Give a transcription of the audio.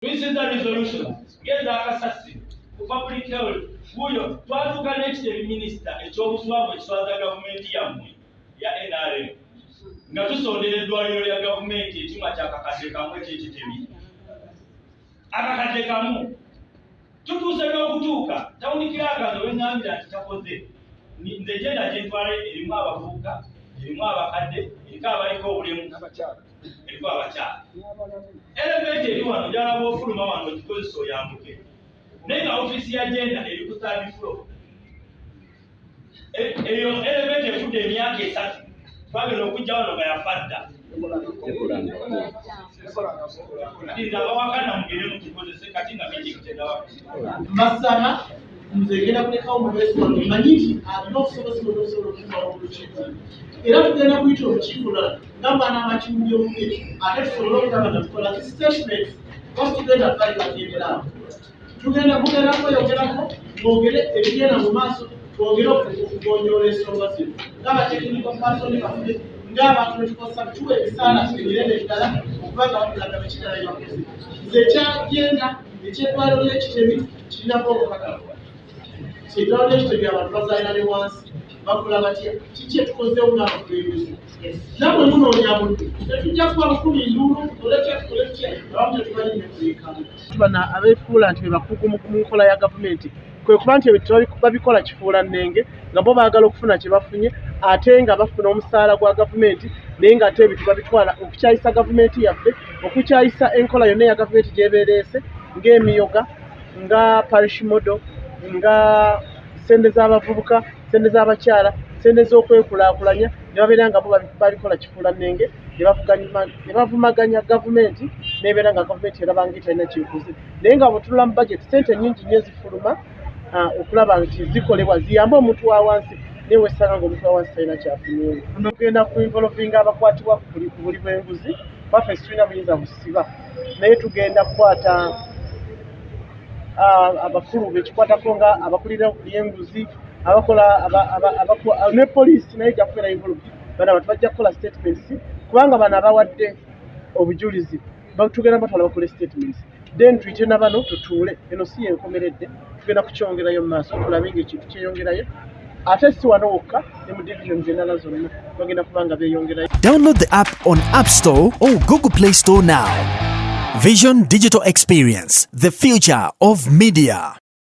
Tuyisizza resolution ng'eza kasasiro ku public health. Wuuyo twatuuka n'ekitebe minisita eky'obuswavu ekiswaza gavumenti yammwe ya NRM, nga tusondera eddwaliro lya gavumenti ekyuma kyakakadde kamu eky'ekitebe, akakadde kamu. Tutuuse n'okutuuka town clerk nze weŋŋambira nti takoze. Nze genda gyentwala erimu abavubuka, erimu abakadde, eriko abaliko obulemu, eriko abakyala. Elevator eri wano, njala bw'ofuluma wano ogikozesa oyambuke, naye nga ofiisi ya gender eri ku third floor. Eyo elevator efudde emyaka 3. Twagenda okujja wano nga yafa dda. Kati nze abawakana mugende mukikozese kati nga meeting tenawa. Mbasaba, nze ngenda kulekawo mubeezi wange, manyi nti alina obusobozi bwonna obusobola okutumawo olukiiko, era tugenda kuyita olukiiko lulala nga mwana bakiwulya obubi, ate tusobole okulaba nga tukola statements oba tugenda bali bagenderawo. Tugenda kugenda kweyogerako, mwogere ebigenda mu maaso, twongere okugonjoola ensonga zino ng'aba technical person baffe, ng'abantu betukozesa, tuwa emisaala emirembe emirala okuba nga batulaga bekirala byebakoze. Nze ekyagenda ekyeddwaliro ly'ekitebe kirinako obukakafu. Eddwaliro ly'ekitebe abantu bazaalira ne wansi, bakola batya? Kiki etukozeewo ng'abakulembeze? Nammwe munoonya budde, tetujja kuba lukumi nduulu, tukole tutya, tukole tutya, abamu tetumanyi nekuleekamu. Bano abeefuula nti be bakugu mu nkola ya gavumenti, kwe kuba nti ebintu babikola kifuula nnenge, nga bo baagala okufuna kye bafunye, ate nga bafuna omusaala gwa gavumenti, naye ng'ate ebintu babitwala okukyayisa gavumenti yaffe, okukyayisa enkola yonna eya gavumenti gy'ebeereese, ng'emiyoga, nga parish model, nga ssente z'abavubuka, ssente z'abakyala, ssente z'okwekulaakulanya, ne babeera nga bo babikola kifuula nnenge, ne bavumaganya gavumenti, n'ebeera nga gavumenti eraba nga etalina kyekoze. Naye nga bw'otunula mu budget, ssente nnyingi nnyo ezifuluma okulaba nti zikolebwa ziyambe omuntu wa wansi, naye wesanga nga omuntu wa wansi talina kyafunyeewo. Tugenda ku involvinga abakwatibwa ku buli bw'enguzi. Baffe situlina buyinza busiba, naye tugenda kukwata abakulu bekikwatako, nga abakulira okulya enguzi, abakola ne poliisi naye ejja kubeera involved. Bano abantu bajja kukola statements, kubanga bano abawadde obujulizi tugenda batwala bakole statements, then tuyite na bano tutuule. Eno si yenkomeredde, tugenda kukyongerayo mu maaso, tulabe nga ekintu kyeyongerayo, ate si wano wokka, ne mu divisions endala zonna bagenda kuba nga beeyongerayo. Download the app on App Store or Google Play Store now. Vision Digital Experience, the future of media.